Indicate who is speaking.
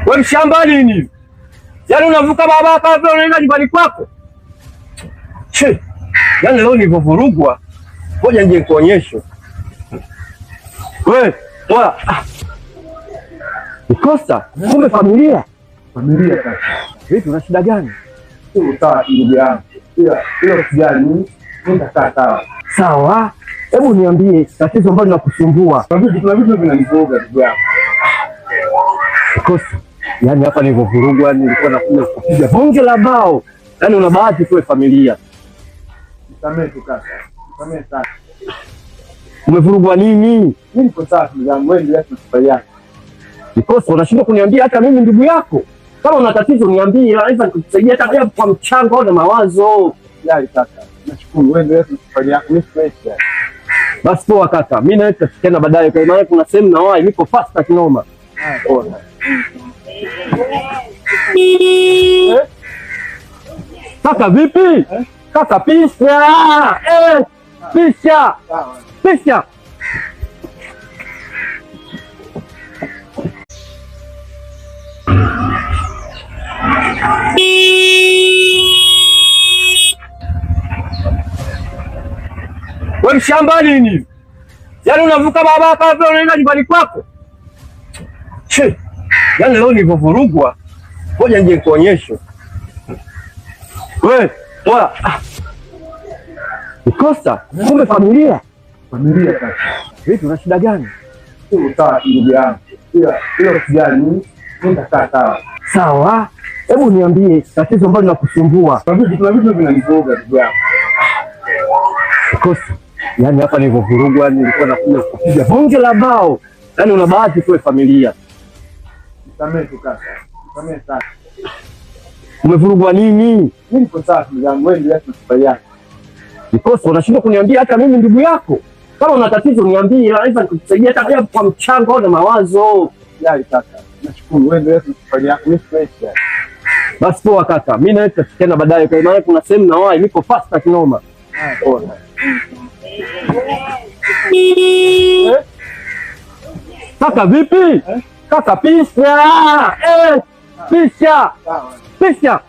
Speaker 1: Wewe mshamba nini? Yaani unavuka barabara kama vile unaenda nyumbani kwako. Che. Yaani leo nilivyovurugwa. Ngoja nje nikuonyeshe. Wewe, bora. Nikosa, kumbe familia.
Speaker 2: Familia kaka.
Speaker 1: Vipi una shida gani?
Speaker 2: Sawa ndugu yangu. Ila ila usijali, mimi nitakaa sawa.
Speaker 1: Sawa. Hebu niambie tatizo ambalo linakusumbua.
Speaker 2: Kuna vitu vinanivuruga ndugu yangu.
Speaker 1: Kosa. Yaani hapa nilivyovurugwa nilikuwa nakuja kupiga bonge la bao. Yaani una bahati tuwe familia.
Speaker 2: Nisamehe tu kaka. Nisamehe sana.
Speaker 1: Umevurugwa nini?
Speaker 2: Mimi niko sawa ndugu yangu, wewe endelea na safari yako.
Speaker 1: Nikosa, unashindwa kuniambia hata mimi ndugu yako. Kama una tatizo niambie, naweza nikukusaidia hata kwa mchango au na mawazo.
Speaker 2: Usijali kaka. Nashukuru, wewe endelea na safari yako. Mimi fresh.
Speaker 1: Basi poa kaka, mimi nawe tutafikiana baadaye kwa maana kuna sehemu na wahi niko fasta kinoma.
Speaker 2: Poa.
Speaker 1: Kaka vipi?
Speaker 2: Eh?
Speaker 1: Kaka pisha! Pisha!
Speaker 2: Sawa.
Speaker 1: Pisha! Pisha! Wewe mshamba nini? Yaani unavuka barabara kama vile unaenda nyumbani kwako. Che. Yaani leo nilivyovurugwa. Ngoja nje nikuonyeshe. Wewe, bora. Nikosa, kumbe familia.
Speaker 2: Familia kaka.
Speaker 1: Vipi una shida gani?
Speaker 2: Sawa ndugu yangu. Ila ila usijali, mimi nitakaa sawa.
Speaker 1: Sawa. Hebu niambie tatizo ambalo linakusumbua.
Speaker 2: Kuna vitu vinanivuruga ndugu yangu.
Speaker 1: Kosa. Yaani hapa nilivyovurugwa nilikuwa nakuja kupiga bonge la bao. Yaani una bahati tuwe familia.
Speaker 2: Nisamehe tu kaka. Nisamehe sana.
Speaker 1: Umevurugwa nini?
Speaker 2: Mimi niko sawa ndugu yangu, wewe endelea na safari yako.
Speaker 1: Nikosa, unashindwa kuniambia hata mimi ndugu yako. Kama una tatizo niambie, naweza nikukusaidia hata kwa mchango au na mawazo.
Speaker 2: Usijali kaka. Nashukuru, wewe endelea na safari yako. Mimi fresh.
Speaker 1: Basi poa kaka, mimi nawe tutafikiana baadaye kwa maana kuna sehemu na wahi niko fasta kinoma.
Speaker 2: Poa.
Speaker 1: Kaka vipi?
Speaker 2: Eh?
Speaker 1: Kaka pisha! Pisha!
Speaker 2: Sawa.
Speaker 1: Pisha!